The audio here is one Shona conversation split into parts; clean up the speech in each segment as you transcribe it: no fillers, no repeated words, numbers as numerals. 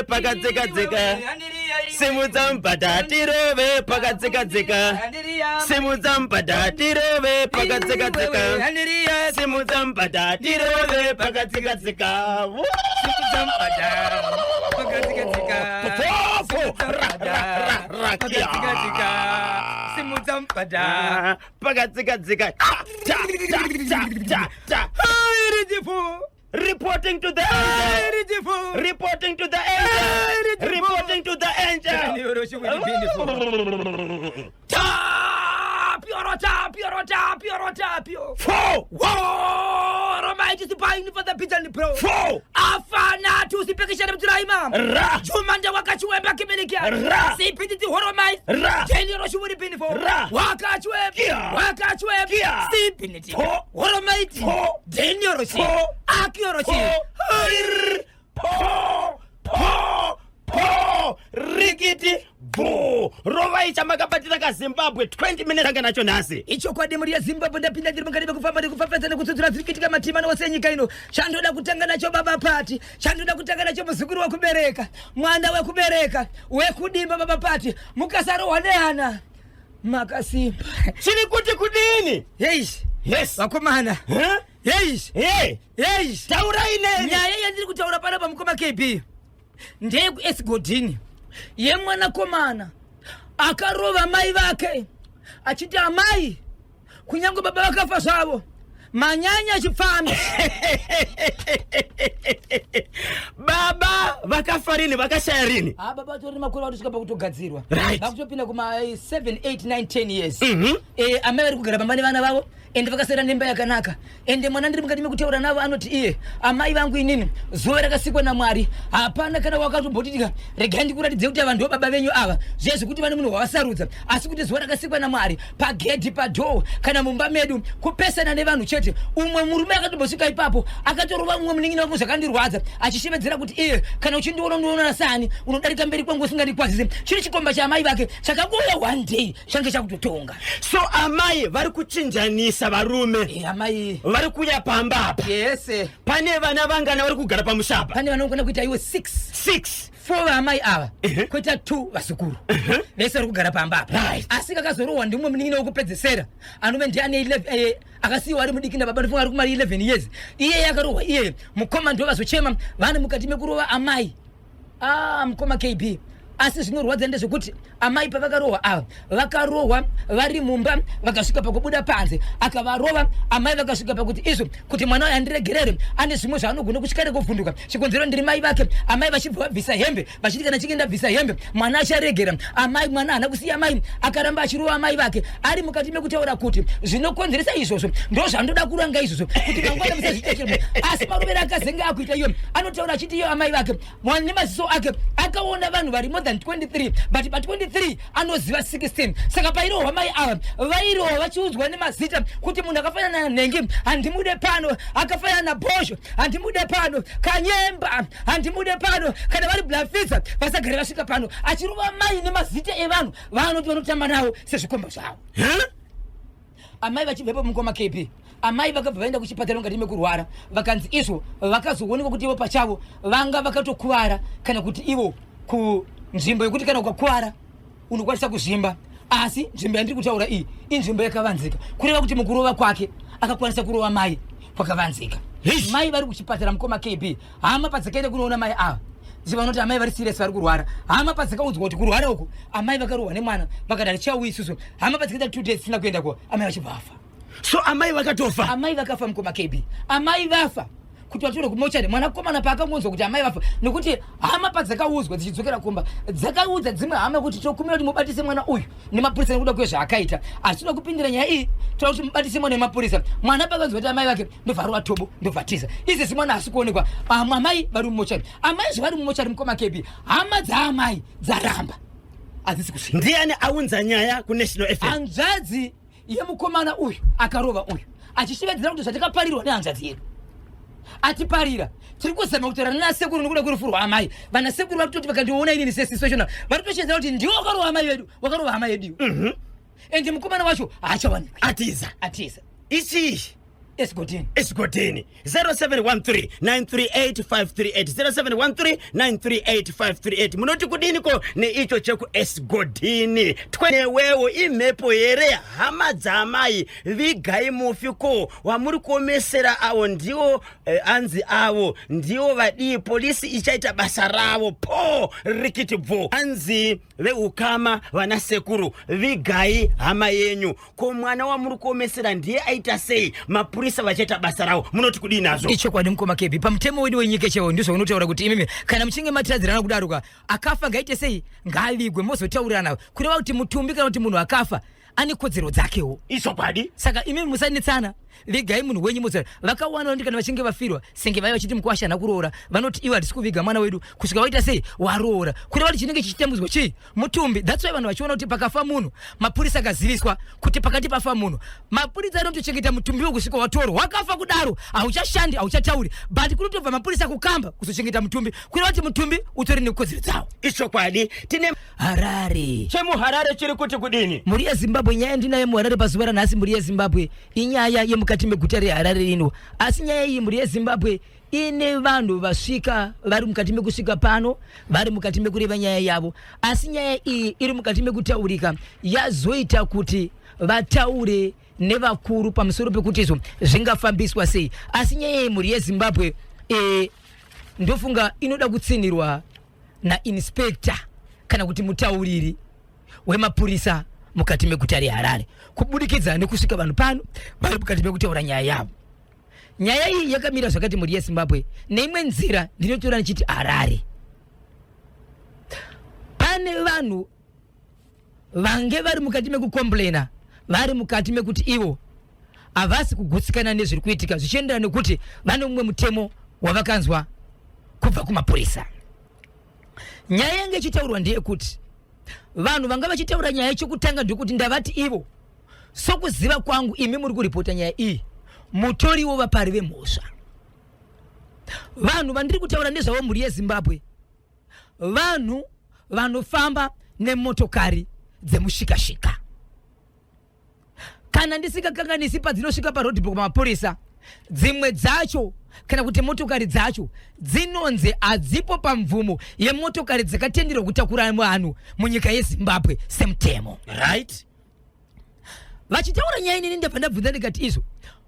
tirove pakadzikadzika. Simudza mubhadha tirove pakadzikadzika. Simudza mubhadha tirove pakadzikadzika. Simudza mubhadha tirove pakadzikadzika. Simudza mubhadha pakadzikadzika. Fofo, ra, ra, ra, ra, kia. Pakadzikadzika. Simudza mubhadha. Ah, Pakadzikadzika. Ta, ta, ta, ta, ta. Reporting to the angel. Reporting to the angel. Reporting to the angel. Tapio, tapio, tapio, tapio. Four, Whoa, mighty spine for the pigeon pro. four, Afana tusipikishane mturaima. ra, Jumanda wakachiwemba kimilikia. Ra. Sipititi horomai. Ra. Jeni roshuburi pinifo. Ra. Wakachiwemba. Kia. Wakachiwemba. Kia. Sipiniti. Po. Horomaiti. Po. Jeni roshi. Po. Akioroshi. po, r, po, po, po, rikiti, bvu. Rovai chamakabatira kaZimbabwe 20 minutes anga nacho nhasi. Ichokwadi, mhuri yeZimbabwe, ndapinda ndiri mukati mekufamba nekufafadza nekutsudzura zviri kuitika matimana ose enyika ino. Chandoda kutanga nacho, baba Pati, chandoda kutanga nacho, muzukuru wekubereka, mwana wekubereka, wekudimba, baba Pati, mukasarohwa nehana makasimba. Chiri kuti kudini? Hei. Yes. Vakomana. Huh? Hei. Hey, Hei. taurai neni. Nyaya yandiri kutaura panapa, mukoma KB, ndeyekuEsigodhini, yemwanakomana akarova mai vake achiti, "Amai, kunyange baba vakafa zvavo, manyanya chipfambi." Baba vakafa rini? Vakashaya rini? Ha, baba vatori nemakore vatosvika pakutogadzirwa. Vakutopinda kuma 7, 8, 9, 10 years. Amai vari kugara pamba nevana vavo, ende vakasara nemba yakanaka. Ende mwana ndiri mukati mekutaura navo anoti iye, "Amai vangu inini, zuva rakasikwa naMwari hapana kana wakatombotitika, regai ndikuratidze kuti ava ndo baba venyu ava." Zviye zvekuti vane munhu wavasarudza, asi kuti zuva rakasikwa naMwari, pagedhi, padoor kana mumba medu kupesana nevanhu chete. Umwe murume akatombosvika ipapo akatorova mumwe munin'ina wangu zvakandirwadza, achishevedzera kuti iye, "Kana uchindiona undiona sani? Unodarika mberi kwangu usingandikwazise." Chiri chikomba chaamai vake chakangouya one day change chakutotonga. So amai vari kuchinjanisa varume? Amai. Vari kuuya pamba apa? Yes. Pane vana vangana vari kugara pamusha apa? Pane vanogona kuita iwe 6. 6? 4 vaamai ava, koita 2 vazukuru, vese vari kugara pamba apa. Asi kakazorohwa ndimumwe munin'ina wekupedzesera anove ndiane 11, akasiyiwa ari mudiki nababa, ndofunga ari kumari 11 years. Iyeye akarohwa iyeye, mukoma, ndo vazochema vane mukati mekurova amai. Ah, mukoma KB, asi zvinorwadza ndezvekuti amai pavakarohwa ava, vakarohwa vari mumba, vakasvika pakubuda panze akavarova. Amai vakasvika pakuti izvo kuti mwana uyu andiregerere, ane zvimwe zvaanogona kusvika nekuvhunduka, chikonzero ndiri mai vake. Amai vachibva vabvisa hembe vachiti kana chinge ndabvisa hembe mwana acharegera. Amai, mwana haana kusiya amai, akaramba achirova amai vake ari mukati mekutaura kuti zvinokonzeresa izvozvo ndo zvandoda kuranga izvozvo kuti mangwana musazvitekemo. Asi marovero akazenge akuita iyo, anotaura achiti iyo amai vake nemaziso ake akaona vanhu vari more than 23, but pa23 anoziva 16. Saka pairohwa mai ava, vairohwa vachiudzwa nemazita kuti munhu akafanana nanhengi handimude pano, akafanana nabhozho handimude pano, kanyemba handimude pano, kana vari blafidza vasagare vasvika pano, achirova mai nemazita evanhu vaanoti vanotamba navo sezvikomba zvavo. Huh? Amai vachibvepo, mukoma KB, amai vakabva vaenda kuchipatara mukati mekurwara, vakanzi izvo vakazoonekwa kuti ivo pachavo vanga vakatokuvara, kana kuti ivo kunzvimbo yekuti kana ukakuvara unokwanisa kuzvimba, asi nzvimbo yandiri kutaura iyi inzvimbo yakavanzika, kureva kuti mukurova kwake akakwanisa kurova mai kwakavanzika. Eish. Mai vari kuchipatara, mukoma KB. Hama padzakaenda kunoona mai ava, vanoti amai vari serious, vari kurwara. Hama padzakaudzwa kuti kurwara uku amai vakarohwa nemwana, vakati hatichauyi isusu. Hama padzikaita 2 days tisina kuenda ko, amai vachibva vafa. So amai vakatofa? Amai vakafa, mukoma KB. Amai vafa, kuti vatore kumochari, mwanakomana paakangonzwa kuti amai vafa, nekuti hama padzakaudzwa dzichidzokera kumba dzakaudza dzimwe hama kuti tokumira kuti mubatise mwana uyu nemapurisa nekuda kwezvaakaita, asi toda kupindira nyaya iyi, toda kuti mubatise mwana nemapurisa. Mwana pakanzwa kuti amai vake, ndobva arova tobo, ndobva tiza. Izvezvi mwana haasi kuonekwa. Amwe amai vari mumochari, amai zvavari mumochari, mukoma KB, hama dzaamai dzaramba, hadzisi kusvika. Ndiani aunza nyaya kuNational FM? Hanzvadzi yemukomana uyu akarova uyu, achishevedzera kuti zvatakaparirwa nehanzvadzi yedu atiparira, tiri kuzama kutaura nanasekuru nekuda kwerufu rwaamai. Vanasekuru vari kutoti vakandiona inini sesituation vari kutoshedzera kuti ndiwo wakarova amai vedu, wakarova hama yedu. Ende mukomana wacho haachawanikwi. Atiza? Atiza. Ichii? Esigodini. Esigodini. 0713 938 538, 0713 938 538. Munoti kudini ko neicho chekuEsigodini? Newewo imhepo here? Hama dzaamai, vigai mufi. Ko wamuri kuomesera avo ndiwo anzi avo ndiwo vadii? Polisi ichaita basa ravo. Po rikiti bvo. Anzi veukama, vana sekuru, vigai hama yenyu. Ko mwana wamuri kuomesera ndiye aita sei? Mapurisa vachaita basa ravo. Munoti kudii nazvo? Ichokwadi, mukoma Kebi. Pamutemo wedu wenyika chaiwo ndizvo unotaura kuti imimi kana muchinge matadzirana kudaruka, akafa ngaite sei? Ngaavigwe, mozotaurirana. Kureva kuti mutumbi kana kuti munhu akafa ane kodzero dzakewo. Saka imimi musanetsana, vigai munhu wenyu mozora. Vakawana vanoti kana vachinge vafirwa, senge vaiva vachiti mukwasha haana kuroora, vanoti ivo hatisi kuviga mwana wedu kusvika waita sei? Waroora. Kureva kuti chinenge chichitambudzwa chii? Mutumbi. That's why vanhu vachiona kuti pakafa munhu, mapurisa akaziviswa kuti pakati pafa munhu, mapurisa anotochengeta mutumbi wekusvika watorwa. Wakafa kudaro hauchashandi, hauchatauri, but kunotobva mapurisa kukamba kuzochengeta mutumbi, kureva kuti mutumbi utori nekodzero dzawo. Ichokwadi. Tine Harare. ChemuHarare chiri kuti kudini? Mhuri yeZimbabwe, nyaya ndinayo muHarare pazuva ranhasi, mhuri yeZimbabwe, inyaya yemukati meguta reHarare rino. Asi nyaya iyi, mhuri yeZimbabwe, ine vanhu vasvika, vari mukati mekusvika pano, vari mukati mekureva nyaya yavo. Asi nyaya iyi iri mukati mekutaurika, yazoita kuti vataure nevakuru pamusoro pekuti izvo zvingafambiswa sei. Asi nyaya iyi, mhuri yeZimbabwe, ndofunga inoda kutsinirwa nainspector kana kuti mutauriri wemapurisa mukati meguta reHarare, kubudikidza nekusvika vanhu pano vari mukati mekutaura nyaya yavo. Nyaya iyi yakamira zvakati, mhuri yeZimbabwe. Neimwe nzira ndinotora ndichiti Harare pane vanhu vange vari mukati mekucomplaina, vari mukati mekuti ivo havasi kugutsikana nezviri kuitika, zvichienderana nekuti vane mumwe mutemo wavakanzwa kubva kumapurisa. Nyaya yange ichitaurwa ndeyekuti vanhu vanga vachitaura nyaya, chekutanga ndekuti ndavati ivo, sokuziva kwangu, imi muri kuripota nyaya iyi mutoriwo vapari vemhosva. Vanhu vandiri kutaura nezvavo, mhuri yeZimbabwe, vanhu vanofamba nemotokari dzemushikashika. Kana ndisingakanganisi, padzinosvika paroadblock pamapurisa, dzimwe dzacho kana kuti motokari dzacho dzinonzi hadzipo pamvumo yemotokari dzakatenderwa kutakura vanhu munyika yeZimbabwe semutemo. Vachitaura nyaya, inini ndabva ndabvunza ndikati izvo,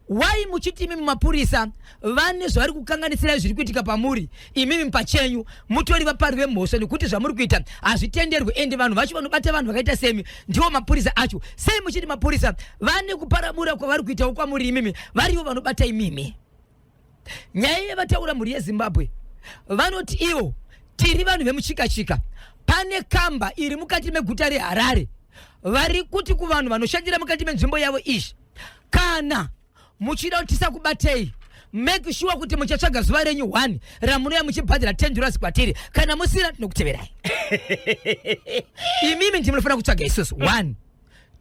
wai muchiti imimi mapurisa vane zvavari kukanganisirai zviri kuitika pamuri? Imimi pachenyu mutori vapari vemhosva, nekuti zvamuri kuita hazvitenderwe, ende vanhu vacho vanobata vanhu vakaita semi ndivo mapurisa acho. Sei muchiti mapurisa vane kuparamura kwavari kuitawo kwamuri imimi varivo vanobata imimi? Nyaya yavataura, mhuri yeZimbabwe, vanoti ivo tiri vanhu vemuchikachika. Pane kamba iri mukati meguta reHarare, vari kuti kuvanhu vanoshandira mukati menzvimbo yavo izvi, kana muchida kuti tisakubatei, make sure kuti muchatsvaga zuva renyu 1 ramunouya muchibhadhara $10 kwatiri. Kana musina, tinokuteverai. Imimi ndimunofanira kutsvaga isusu. 1,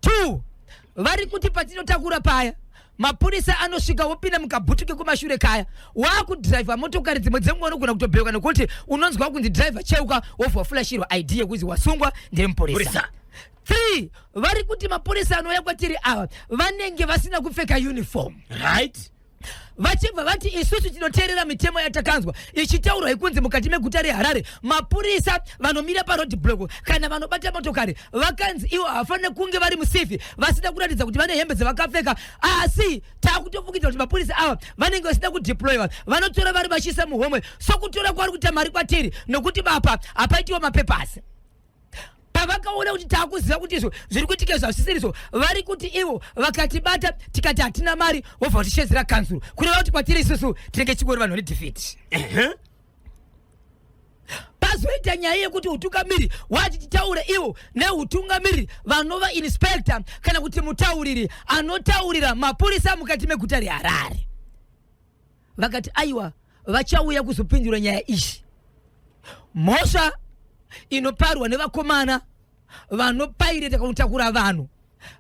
2, vari kuti patinotakura paya, mapurisa anosvika wopinda mukabhutu kekumashure kaya, waakudhiraivha motokari. Dzimwe dzenguva unogona kutobheuka nekuti unonzwa kunzi, "Dhiraivha, cheuka." Wobva waflashirwa ID yekuzi wasungwa ndemupurisa. Purisa. 3, vari kuti mapurisa anouya kwatiri ava vanenge vasina kupfeka uniform. Vachibva vati isusu tinoteerera mitemo yatakanzwa ichitaurwa ikunzi mukati meguta reHarare mapurisa vanomira paroad block kana vanobata motokari vakanzi ivo havafaniri kunge vari mucivil, vasina kuratidza kuti vane hembe dzavakapfeka. Asi taakutofungidza kuti mapurisa ava vanenge vasina kudeployiwa, vanotora vari vachiisa muhomwe, sokutora kwavari kuita mari kwatiri, nokuti bapa hapaitiwa mapepasi. Pavakaona kuti taakuziva kuti izvo zviri kuitika izvo hazvisirizvo, vari kuti ivo vakatibata tikati hatina mari, wobva vachishedzera kanzuro, kureva kuti kwatiri isusu tinenge chingori vanhu vane defeat. Pazoita nyaya yekuti utungamiri wati titaure ivo neutungamiri vanova inspector kana kuti mutauriri anotaurira mapurisa mukati meguta reHarare, vakati aiwa, vachauya kuzopindura nyaya iyi. Mhosva inoparwa nevakomana vanopaireta kana kutakura vanhu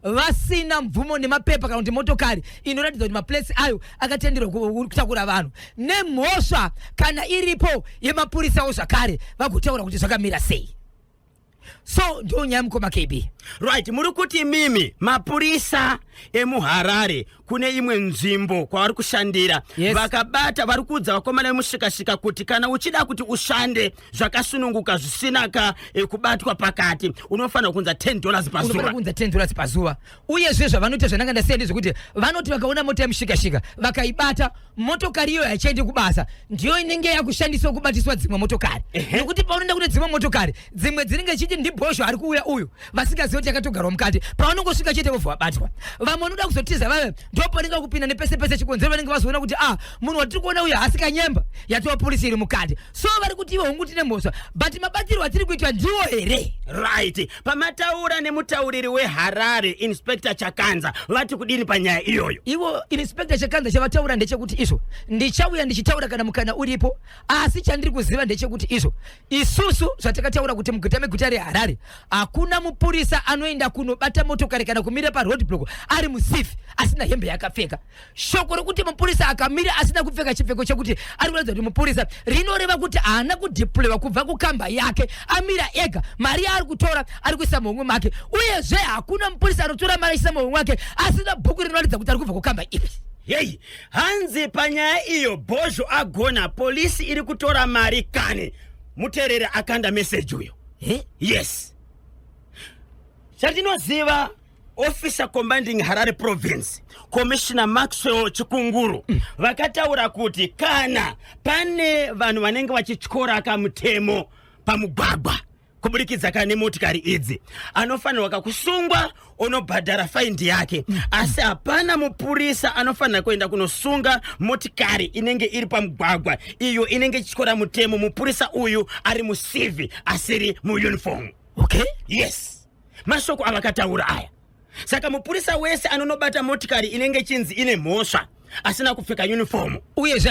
vasina mvumo nemapepa kana kuti motokari inoratidza kuti maplates ayo akatenderwa kutakura vanhu, nemhosva kana iripo yemapurisawo zvakare, vagotaura kuti zvakamira sei. So ndo nyaya, mukoma KB. Right, muri kuti mimi mapurisa emuHarare kune imwe nzvimbo kwavari kushandira, vakabata, vari kuudza vakomana vemushikashika kuti kana uchida kuti ushande zvakasununguka, zvisina ka kubatwa pakati, unofanira kuunza $10 Unofanira pazuva. kuunza $10 pazuva. Uyezve zvavanoita, zvandanga ndasiya, ndezvekuti vanoti vakaona mota yemushikashika vakaibata, motokari iyoyo haichaendi kubasa, ndiyo inenge yakushandiswa kubatiswa dzimwe motokari, nekuti paunoenda kune dzimwe motokari, dzimwe dzinenge chiti ndibhozho ari kuuya uyu, vasingazivi kuti yakatogarwa mukati. Pavanongosvika chete vobva vabatwa. Vamwe vanoda kuzotiza vave ndopanenge kupinda nepese pese. Chikonzero, vanenge vazoona kuti ah, munhu watiri kuona uyu haasi kanyemba, yatova polisi iri mukati. So vari kuti ivo, hongu, tine mhosva, but mabatirwo atiri kuitwa ndiwo here? Right, pamataura nemutauriri weHarare, Inspector Chakanza, vati kudini panyaya iyoyo? Ivo Inspector Chakanza chavataura ndechekuti izvo ndichauya ndichitaura kana mukana uripo, asi chandiri kuziva ndechekuti izvo isusu zvatakataura kuti muguta meguta reHarare hakuna mupurisa anoenda kunobata motokari kana kumira paroad block ari musifi asina hembe yakapfeka. Shoko rokuti mupurisa akamira asina kupfeka chipfeko chekuti ari kuratidza kuti mupurisa rinoreva kuti haana kudeployiwa kubva kukamba yake, amira ega. Mari yaari kutora ari kuisa muhomwe make. Uyezve hakuna mupurisa anotora mari achiisa muhomwe make asina bhuku rinoratidza kuti ari kubva kukamba ipi. Hei, hanzi panyaya iyo Bhozho agona, polisi iri kutora mari kani. Muteereri akanda meseji uyo. Eh? Yes, chatinoziva, Officer Commanding Harare Province, Commissioner Maxwell Chikunguru, vakataura kuti kana pane vanhu vanenge vachityora kamutemo pamugwagwa kuburikidza kana nemotikari idzi, anofanirwa kakusungwa, onobhadhara faindi yake. Asi hapana mupurisa anofanira kuenda kunosunga motikari inenge iri pamugwagwa iyo inenge ichityora mutemo, mupurisa uyu ari musivhi, asiri muuniform. Yes, mashoko avakataura aya. Saka mupurisa wese anonobata motikari inenge ichinzi ine mhosva asina kupfeka uniform, uyezve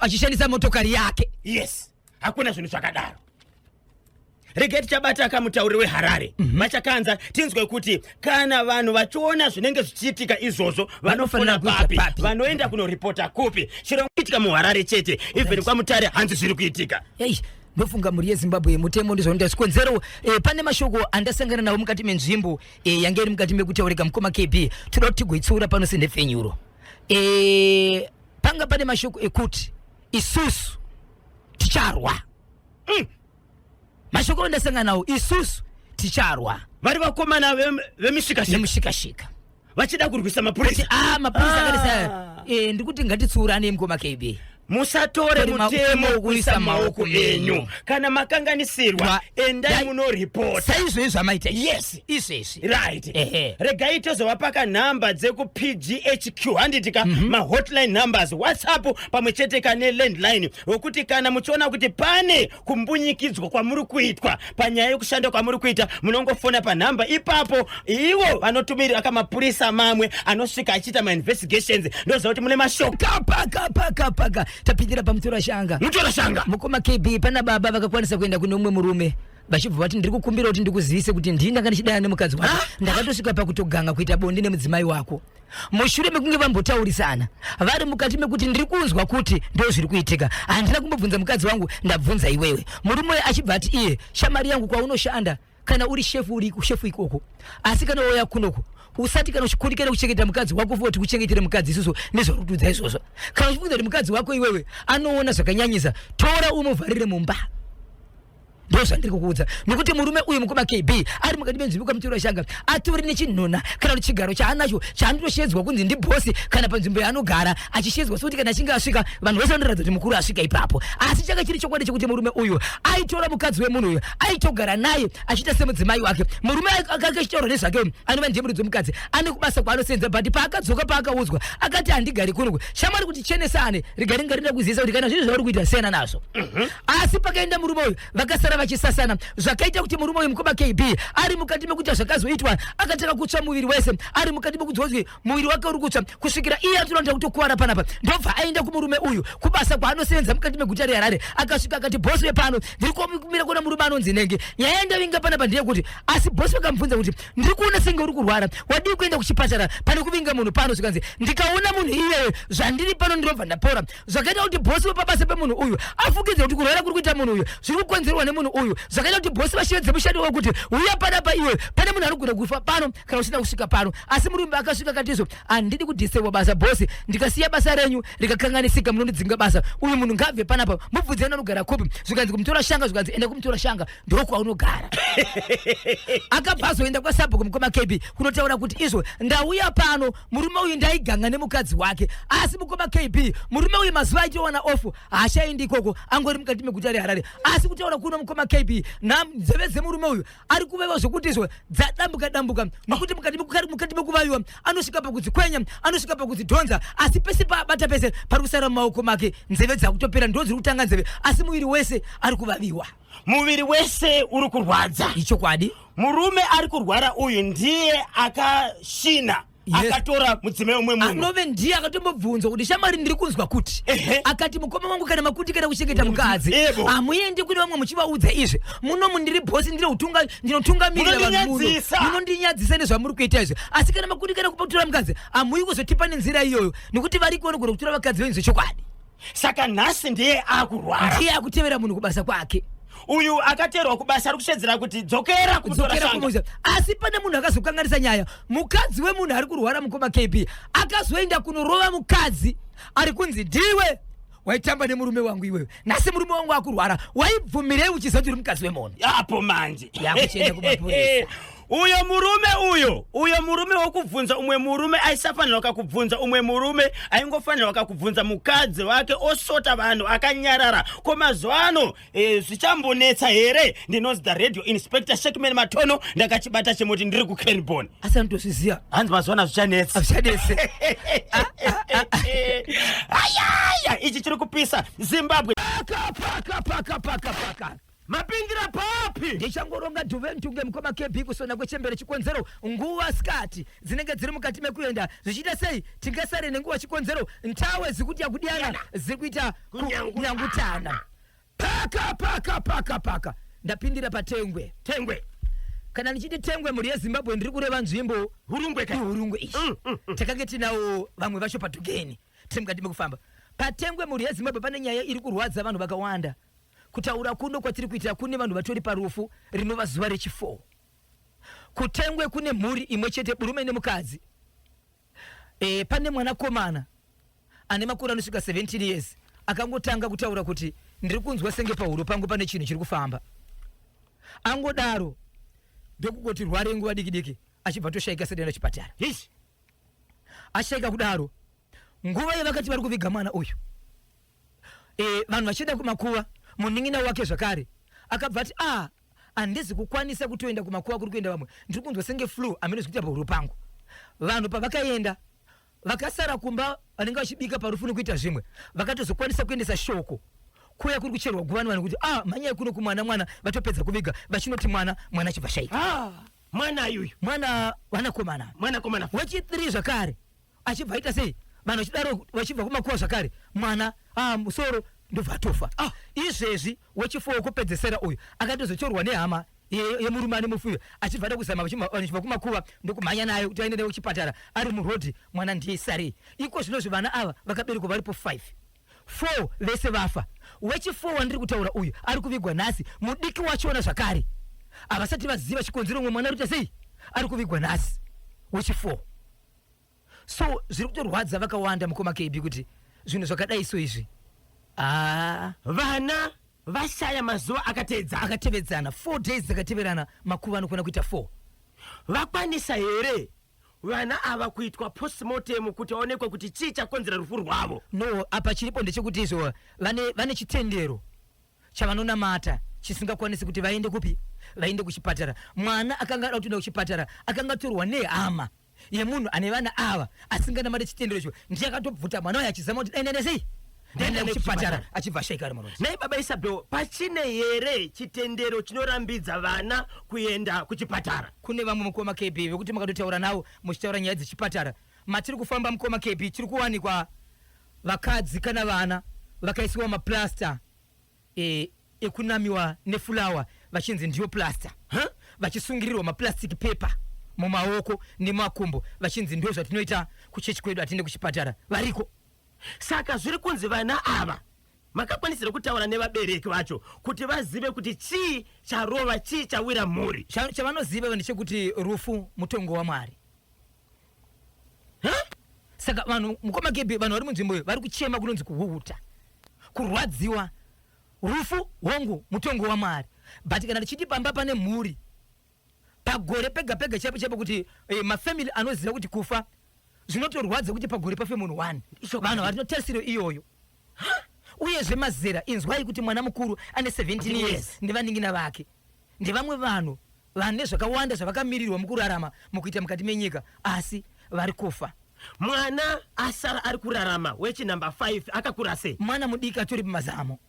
achishandisa motokari yake, yes, hakuna zvinhu zvakadaro. Regai tichabata kamutauriri weHarare, vaChakanza, tinzwe kuti kana vanhu vachiona zvinenge zvichiitika izvozvo vanofona Vanofanira kuita papi, papi? Vanoenda kunoripota kupi? Chiro kuitika muHarare chete, even kwaMutare hanzi zviri kuitika. Ei, ndofunga mhuri yeZimbabwe, mutemo ndizvanoita. Zvikonzero, pane mashoko andasangana nawo mukati menzvimbo yange iri mukati mekutaurika, mukoma KB, toda kuti tigoitsiura pano senhepfenyuro. Panga pane mashoko ekuti isusu ticharwa. Mashoko andasangana nawo, isusu ticharwa. Vari vakomana vemishikashika Nemushikashika vachida kurwisa mapurisa. Ah, mapurisa akadisa. Ndikuti ngatitsiurane, mukoma KB. Musatore Tori mutemo kuisa kuisa maoko maoko enyu. enyu. Kana makanganisirwa, endai munoripota. Saizvo izvo amaita izvi. Izvezvi. Right. Regai tozovapaka nhamba dzekuPGHQ, handiti ka? Mahotline numbers, WhatsApp pamwe chete ka nelandline, wekuti kana muchiona kuti pane kumbunyikidzwa kwamuri kuitwa panyaya yekushanda kwamuri kuita, munongofona panhamba ipapo. Ivo vanotumirira kamapurisa mamwe anosvika achiita mainvestigations. Ndoziva kuti mune mashoko. Kapa kapa kapa ka, tapindira pamutora shanga. Mutora shanga. Mukoma KB, pana baba vakakwanisa kuenda kune umwe murume, vachibva vati, "Ndiri kukumbira kuti ndikuzivise kuti ndini ndanga ndichidana nemukadzi wako, ndakatosvika pakutoganga kuita bonde nemudzimai wako." Mushure mekunge vambotaurisana, vari mukati mekuti, "Ndiri kunzwa kuti ndo zviri kuitika, handina kumbobvunza mukadzi wangu, ndabvunza iwewe." Murume uyu achibva ati iye, "Shamari yangu, kwaunoshanda kana uri shefu, uri shefu ikoko, asi kana wauya kunoko usati kana uchikundikana kuchengeta mukadzi wako futi kuchengetera mukadzi isusu nezvauri kutiudza izvozvo. Kana uchifunga kuti mukadzi wako iwewe anoona zvakanyanyisa, tora umuvharire mumba. Ndo zvandiri kukuudza." Nekuti murume uyu, mukoma KB, ari mukati menzvimbo kwamutora shanga, atori nechinhona kana kuti chigaro chaanacho chaanotoshedzwa kunzi ndibhosi kana panzvimbo yaanogara, achishedzwa sekuti kana achinge asvika vanhu vese vanoratidza kuti mukuru asvika ipapo. Asi changa chiri chokwadi chekuti murume uyu aitora mukadzi wemunhu uyu, aitogara naye achiita semudzimai wake. Murume akanga achitaura nezvake uyu, anova ndiye muridzi wemukadzi, ane kubasa kwaanosenza, but paakadzoka, paakaudzwa, akati, "Handigari kunoku, shamwari, kuti chenesane." Rigari ngarida kuzivisa kuti kana zvinhu zvauri kuita, siyana nazvo. Asi pakaenda murume uyu, vakasara vachisasana, zvakaita kuti murume uyu, mukoma KB, ari mukati mekuita zvakazoitwa, akatanga kutsva muviri wese, ari mukati mekudzwa kuti muviri wake uri kutsva, kusvikira iye atonoda kutokuwara panapa. Ndobva aenda kumurume uyu kubasa kwaanosevenza mukati meguta reHarare. Akasvika akati, "Bhosi wepano, ndiri kumira kuona murume anonzi Nenge. Nyaya yandavinga panapa ndeyekuti..." Asi bhosi vakamubvunza kuti, "Ndiri kuona senge uri kurwara, wadii kuenda kuchipatara pane kuvinga munhu pano?" Zvikanzi, "Ndikaona munhu iyeyo, zvandiri pano ndinobva ndapora." Zvakaita kuti bhosi wepabasa pemunhu uyu afukidze kuti kurwara kuri kuita munhu uyu zviri kukonzerwa nemunhu. munhu uyu zvakaita kuti bhosi vashevedze mushandi wavo kuti uya panapa iwe pane munhu anogona kufa pano kana usina kusvika pano asi murume akasvika akati izvo handidi kudhisewa basa bhosi ndikasiya basa renyu rikakanganisika munondidzinga basa uyu munhu ngaabve panapa mubvunzeni anogara kupi zvikanzi kumutora shanga zvikanzi enda kumutora shanga ndokwaunogara akabva azoenda kwasabhuku mukoma kb kunotaura kuti izvo ndauya pano murume uyu ndaiganga nemukadzi wake asi mukoma kb murume uyu mazuva aitowana ofu haachaendi ikoko angori mukati meguta reharare asi kutaura kuno mukoma kb nzeve dzemurume uyu ari kuveva zvekuti izvo dzadambuka dambuka nokuti mukati mukati mekuvaviwa anosvika pakudzikwenya anosvika pakudzidhonza asi pese paabata pese pari kusara mumaoko make nzeve dzakutopera ndo dziri kutanga nzeve asi muviri wese ari kuvaviwa muviri wese uri kurwadza ichokwadi murume ari kurwara uyu ndiye akashina Yes. Akatora mudzimai umwe munhu anove ndiye akatombobvunzwa kuti shamwari ndiri kunzwa kuti Ehe. akati mukoma wangu kana makuti kana kuchengeta mukadzi Yebo. hamuendi kune vamwe muchivaudza izvi munomu ndiri bhosi ndiri utunga ndinotungamirira vanhu muno Munondinyadzisa. munondinyadzisa nezvamuri kuita izvi asi kana makuti kana kutora mukadzi hamuyi kuzotipa nenzira iyoyo nekuti variko vanogona kutora vakadzi venyu zvechokwadi Saka nhasi ndiye akurwara ndiye akutevera munhu kubasa kwake uyu akateerwa kubasa ari kushedzera kuti dzokera kumutora dzokera shanga kumuza asi pane munhu akazokanganisa nyaya mukadzi wemunhu ari kurwara mukoma kb akazoenda kunorova mukadzi ari kunzi ndiwe waitamba nemurume wangu iwewe nhasi murume wangu akurwara waibvumirei uchiziva kuti uri mukadzi wemunhu apo manje Yakuchienda kumapurisa. Uyo murume uyo uyo murume wokubvunza umwe murume aisafanirwa kakubvunza umwe murume aingofanirwa kakubvunza mukadzi wake osota vanhu akanyarara ko mazuva ano e, zvichambonetsa here ndinonzi the radio inspector Shackman Matono ndakachibata chimuti ndiri kuCranborne asi anotozviziva hanzi mazuva ano hazvichanetsa hazvichanetse ayaya ichi chiri kupisa Zimbabwe paka paka paka paka paka mapindira papi ndichangoronga dhuventunge mukoma kb kusona kwechembere chikonzero nguva sikati dzinenge dziri mukati mekuenda zvichiita sei tingasare nenguva chikonzero ntawe dzikuti yakudiyana dziri kuita kunyangutana paka paka paka paka ndapindira patengwe tengwe kana ndichiti tengwe mhuri yezimbabwe ndiri kureva nzvimbo hurungwe ka ihurungwe iyi takange tinawo vamwe vacho padhugeni tiri mukati mekufamba patengwe mhuri yezimbabwe pane nyaya iri kurwadza vanhu vakawanda Kutaura kuno kwatiri kuita kune vanhu vatori parufu rinova zuva rechi4. Kutengwe kune mhuri imwe chete murume nemukadzi. E, pane mwanakomana ane makore anosvika 17 years akangotanga kutaura kuti ndiri kunzwa senge pahuro pangu pane chinhu chiri kufamba. Angodaro ndokungoti rware nguva diki diki achibva toshaika sedenda chipatara. Hish. Ashaika kudaro nguva yavakati vari kuviga mwana uyu e, vanhu vachienda kumakuva munin'ina wake zvakare akabva ati a ah, handizi kukwanisa kutoenda kumakuva kuri kuenda vamwe ndiri kunzwa senge flu amene zvikuita pahuro pangu vanhu pavakaenda vakasara kumba vanenge vachibika parufu nekuita zvimwe vakatozokwanisa kuendesa shoko kuya kuri kucherwa guva nevanhu kuti ah mhanyai kuno kumwana mwana vatopedza kuviga vachinoti mwana mwana achibva shaika ah, mwana yuyu mwana vanakomana mwanakomana wechi3 zvakare achibva aita sei vanhu vachidaro vachibva kumakuva zvakare mwana ah, musoro ndobva atofa ah. Izvezvi wechifowo kupedzesera uyu akatozotorwa nehama yemurume ane mufi uyu achibva ada kuzama vachibva kumakuva ndokumhanya nayo kuti aende nayo kuchipatara ari murodhi mwana ndiye sarei iko zvinozvi vana ava vakaberekwa varipo 5 4 vese vafa wechi4 wandiri kutaura uyu ari kuvigwa nhasi mudiki wachona zvakare havasati vaziva chikonzero umwe mwana ari kuita sei ari kuvigwa nhasi wechi4 So zviri kutorwadza vakawanda mukoma KB kuti zvinhu zvakadai so izvi haa Vana vashaya mazuva akateedzana. Akatevedzana 4 days dzakateverana makuva anokwana kuita 4. Vakwanisa here vana ava kuitwa postmortem kuti vaonekwe kuti chii chakonzera rufu rwavo? No apa chiripo ndechekuti izvo vane vane chitendero chavanonamata chisingakwanisi kuti vaende kupi vaende kuchipatara mwana akanga ada kutoenda kuchipatara akanga atorwa nehama yemunhu ane vana ava asinganamate chitendero icho ndiye akatobvuta mwana uyo achizama kuti dai ndaenda sei ndaenda kuchipatara achibva ashaika ari muronzi Nhai baba Isabel, pachine here chitendero chinorambidza vana kuenda kuchipatara? Kune vamwe mukoma KB vekuti makatotaura navo muchitaura nyaya dzechipatara matiri kufamba mukoma KB tiri kuwanikwa vakadzi kana vana vakaisiwa maplaster e, ekunamiwa nefulawa vachinzi ndiyo plaster huh? Vachisungirirwa maplastic paper mumaoko nemakumbo vachinzi ndo zvatinoita kuchechi kwedu hatiende kuchipatara variko. Saka zviri kunzi vana ava Makakwanisira kutaura nevabereki vacho kuti vazive kuti chii charova, chii chawira mhuri? Chavanoziva ndechekuti rufu mutongo waMwari. Huh? Saka vanhu, mukoma Gebhi, vanhu vari munzvimbo iyo vari kuchema kunonzi kuhuhuta, kurwadziwa. Rufu hongu mutongo waMwari, but kana tichiti pamba pane mhuri pagore pega pega chaipo chaipo kuti mafamily anoziva kuti kufa zvinotorwadza kuti pagore pafe munhu one. Vanhu vari notarisiro iyoyo. Uyezve mazera, inzwai kuti mwana mukuru ane 17 years nevanin'ina vake ndevamwe vanhu vane zvakawanda zvavakamirirwa mukurarama, mukuita mukati menyika, asi vari kufa. Mwana asara ari kurarama wechinumber 5 akakura sei? Mwana mudiki atori pamazamo.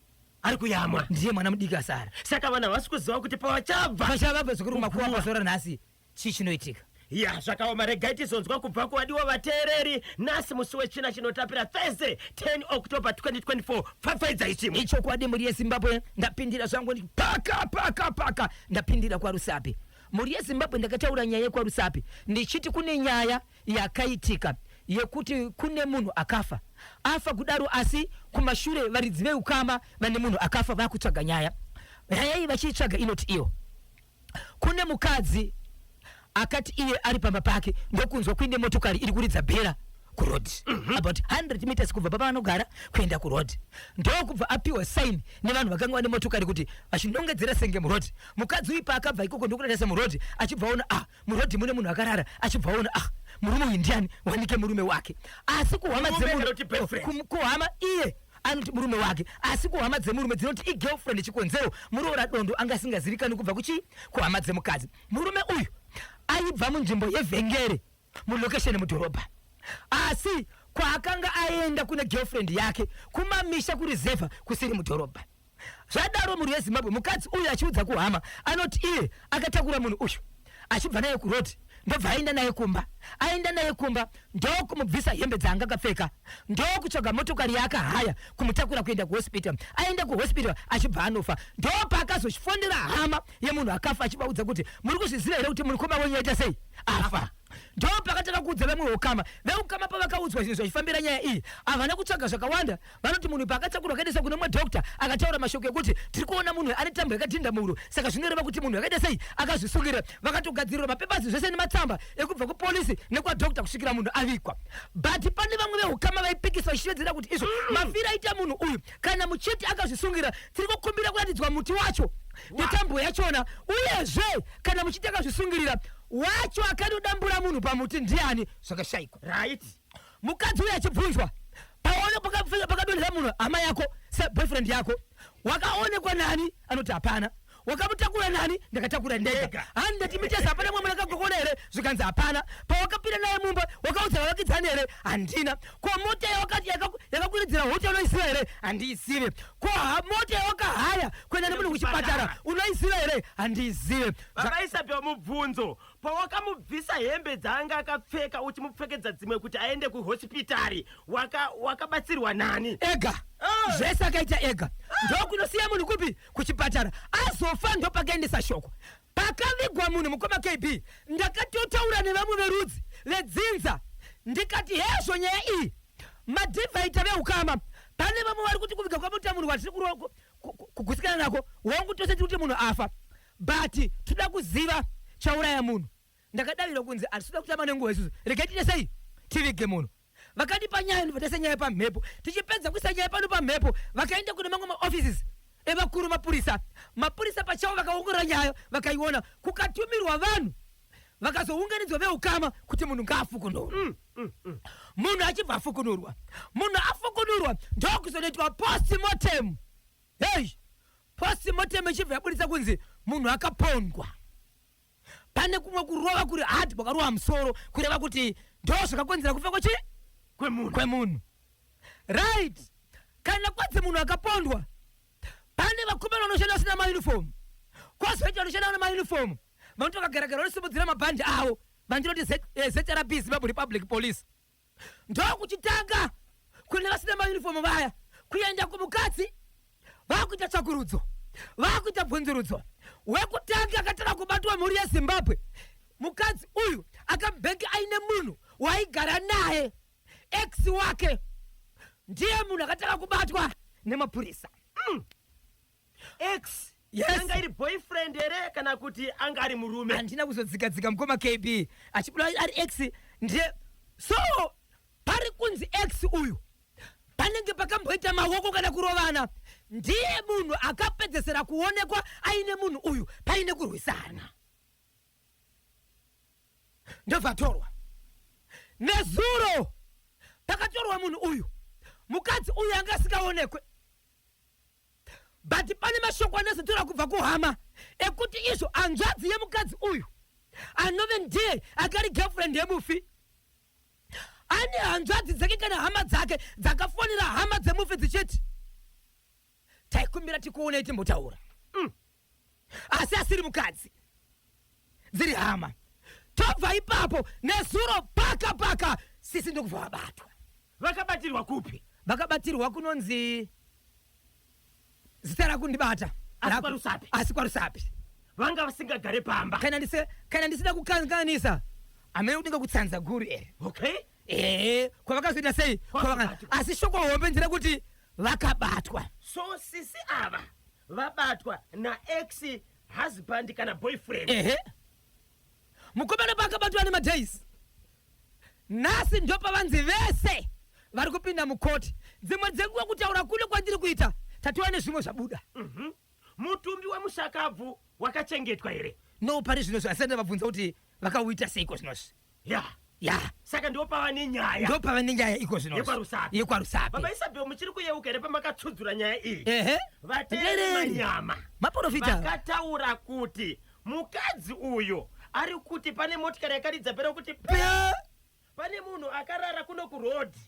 Ari kuyamwa. Ndiye mwana mudiki asara. Saka vanhu havasi kuziva kuti pavachabva pachavabva zvikuru kumakuva pazuva ranhasi chii chinoitika. Ya, zvakaoma. Regai tizonzwa kubva kuvadiwa vateereri nhasi musi wechina chinotapira, Thursday 10 October 2024. Pfapfaidzai chimwe. Ichokwadi, mhuri yeZimbabwe, ndapindira zvangu paka paka paka. Ndapindira kwaRusape, mhuri yeZimbabwe. Ndakataura nyaya yekwaRusape ndichiti kune nyaya yakaitika yekuti kune munhu akafa. Afa kudaro, asi kumashure varidzi veukama vane munhu akafa vakutsvaga nyaya. Nyaya iyi vachiitsvaga inoti iyo kune mukadzi akati iye ari pamba pake ndokunzwa kuine motokari iri kuridza bhera kuroad, about 100 meters kubva pavanogara kuenda kuroad. Ndokubva apiwa sign nevanhu vakanga vane motokari kuti vachinongedzera senge muroad. Mukadzi uyu paakabva ikoko ndokutarisa muroad, achibva aona, ah, muroad mune munhu akarara. Achibva aona, ah, murume uyu ndiani? Wanike murume wake. Asi kuhama Murume kana kuti boyfriend? Kuhama iye anoti murume wake, asi kuhama dzemurume dzinoti igirlfriend. Chikonzero, muroora dondo anga asingazivikanwi kubva kuchi kuhama dzemukadzi. Murume uyu aibva munzvimbo yeVhengere mulocation mudhorobha, asi kwaakanga aenda kune girlfriend yake kumamisha kureserve kusiri mudhorobha. Zvadaro, mhuri yeZimbabwe, mukadzi uyu achiudza kuhama anoti iye akatakura munhu uyu achibva naye kuroad, ndobva aenda naye kumba. Aenda naye kumba ndokumubvisa hembe dzaanga akapfeka, ndokutsvaga motokari yaakahaya kumutakura kuenda kuhospital. Aenda kuhospital achibva anofa. Ndopaakazochifonera hama yemunhu akafa achivaudza kuti, "Muri kuzviziva here kuti mukoma wenyu aita sei? Afa." Ndo pakatanga kuudza vamwe veukama. Veukama pavakaudzwa zvinhu zvachifambira nyaya iyi, havana kutsvaga zvakawanda. Vanoti munhu paakatakurwa akaendeswa kune mumwe doctor, akataura mashoko ekuti tiri kuona munhu ane tambo yakadhinda muhuro, saka zvinoreva kuti munhu akaita sei? Akazvisungirira. Vakatogadzirirwa mapepasi zvese nematsamba ekubva kupolisi nekwadoctor kusvikira munhu avikwa. But pane vamwe veukama vaipikisa vachishevedzera kuti izvo mafiro aita munhu uyu, kana muchiti akazvisungira, tiri kukumbira kuratidzwa muti wacho netambo yachona. Uyezve kana muchiti akazvisungirira, wacho akanodambura munhu pamuti ndiani? Zvakashayikwa. Mukadzi uyu achibvunzwa, paona pakadonhera munhu hama yako seboyfriend yako, wakaonekwa nani? Anoti hapana. Wakamutakura nani? Ndakatakura ndega. Ndega. 100 meters hapana mumwe munhu akagokona here? Zvikanzi hapana. Pawakapinda naye mumba wakaudza vavakidzani here? Handina. Ko mota yakakwiridzira hota unoiziva here? Handiizive. Ko mota yawakahaya kuenda nemunhu kuchipatara unoiziva here? Handiizive. Vakaisa mubvunzo, pawakamubvisa hembe dzaanga akapfeka uchimupfekedza dzimwe kuti aende kuhospitari, wakabatsirwa nani? Ega. Zvese akaita ega. Ndokunosiya munhu kupi? Kuchipatara. Azofa ndopakaendesa shoko pakavigwa munhu. Mukoma KB, ndakatotaura nevamwe verudzi vedzinza ndikati hezvo nyaya iyi madhivhaita veukama. Pane vamwe vari kuti kuviga kwamuita munhu kwatiri kugutsikana nako, wangu tose tiri kuti munhu afa, but toda kuziva chauraya munhu. Ndakadavira kunzi hatisi kutamba nenguva isusu, regai tiite sei? Tivige munhu. Vakandipa nyaya, ndobva taisa nyaya pamhepo. Tichipedza kuisa nyaya pano pamhepo, vakaenda kune mamwe maoffices evakuru mapurisa. Mapurisa pachavo vakaongorora nyaya vakaiona, kukatumirwa vanhu, vakazounganidzwa veukama kuti munhu ngaafukunurwe. Munhu achibva afukunurwa, munhu afukunurwa ndokuzonoitwa postmortem. Hei, postmortem ichibva yabudisa kunzi munhu akapondwa. Pane kumwe kurova kuri hard kwakarova musoro, kureva kuti ndo zvakakonzera kufa kwechi kwemunhu. Kwemunhu, right. Kana kwadzi munhu akapondwa, pane vakomana vanoshanda vasina mauniform, kwozoita vanoshanda vana mauniform vanoti vakagaragara vanosimudzira mabhandi avo vandinoti ZRP, Zimbabwe Republic Police. Ndokuchitanga kune vasina mauniform vaya kuenda kumukadzi, vakuita tsvakurudzo, vakuita bvunzurudzo. Wekutanga akatanga kubatwa, mhuri yeZimbabwe, mukadzi uyu akambenge aine munhu waigara naye, ex wake. Ndiye munhu akatanga kubatwa. Nemapurisa. Ex? Yes. Anga iri boyfriend here kana kuti anga ari murume? Handina kuzodzikadzika, mukoma KB. Achibuda ari ex ndiye. So pari kunzi ex uyu panenge pakamboita maoko kana kurovana. Ndiye munhu akapedzesera kuonekwa aine munhu uyu paine kurwisana, ndobva atorwa. Nezuro pakatorwa munhu uyu, mukadzi uyu anga asingaonekwe, but pane mashoko anazotora kubva kuhama ekuti izvo hanzvadzi yemukadzi uyu, anove ndiye akari girlfriend yemufi, ane hanzvadzi dzake kana hama dzake dzakafonera hama dzemufi dzichiti, "Taikumbira tikuonei timbotaura." Asi asiri mukadzi, dziri hama. Tobva ipapo, nezuro paka paka sisi ndokubva vabatwa. Vakabatirwa kupi? Vakabatirwa kunonzi, zita rakundibata. Asi kwaRusape? Asi kwaRusape. Vanga vasingagare pamba? Kana ndisina kukanganisa, hamene kudinga kutsanza guru ere. Ehe, kwavakazoita sei? Asi shoko hombe nderekuti vakabatwa. So sisi ava vabatwa naex husband kana boyfriend? Ehe, mukomana paakabatwa nemadays, nhasi ndopavanzi vese vari kupinda mukoti. Dzimwe dzenguva kutaura kuno kwandiri kuita, tatova nezvimwe zvabuda. Mutumbi wemushakabvu wakachengetwa here? No, pari zvinozvi asati ndavabvunza kuti vakauita seiko zvinozvi. Ya. Saka ndopava nenyaya. Ndopava nenyaya iko zvinozvi. YekwaRusape. YekwaRusape. Baba Isabel, muchiri kuyeuka here pamakatsudzura nyaya iyi? Ehe. Vateereri, Ndereri. manyama Maprofita. vakataura kuti mukadzi uyu ari kuti pane motikari yakaridza pera kuti pane munhu akarara kuno kurodhi.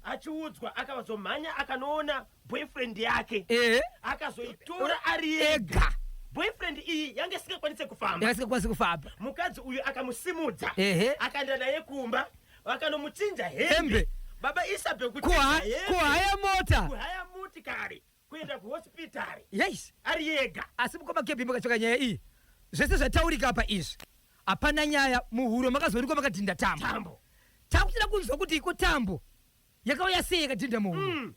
Achiudzwa, akazomhanya akanoona boyfriend yake. Akazoitora ari ega. Ega. Boyfriend iyi yange isingakwanise kufamba. Yakasingakwanisi kufamba. Mukadzi uyu akamusimudza, akaenda naye kumba, vakanomuchinja hembe. Hembe. Baba Isabel, kuchinja hembe, Kuhaya mota. Kuhaya motikari kuenda kuhospitari ari ega. Asi mukoma KB, makatsvaka nyaya iyi, zvese zvataurika apa izvi, hapana nyaya. Muhuro makazoonekwa makadhinda tambo. Tambo. Takuchida kunzwa kuti iko tambo yakauya sei yakadhinda muhuro.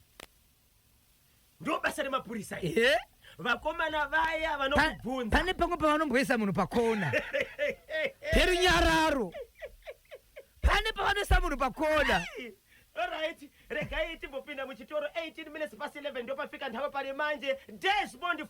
Ndo basa remapurisa iri. Vakomana vaya vanokubvunza. Pane pamwe pavanomboisa munhu pakona perunyararo, pane pavanoisa munhu pakona. Alright, regai timbopinda muchitoro. 18 minutes past 11 ndopafika nthawi pali manje. Desmond.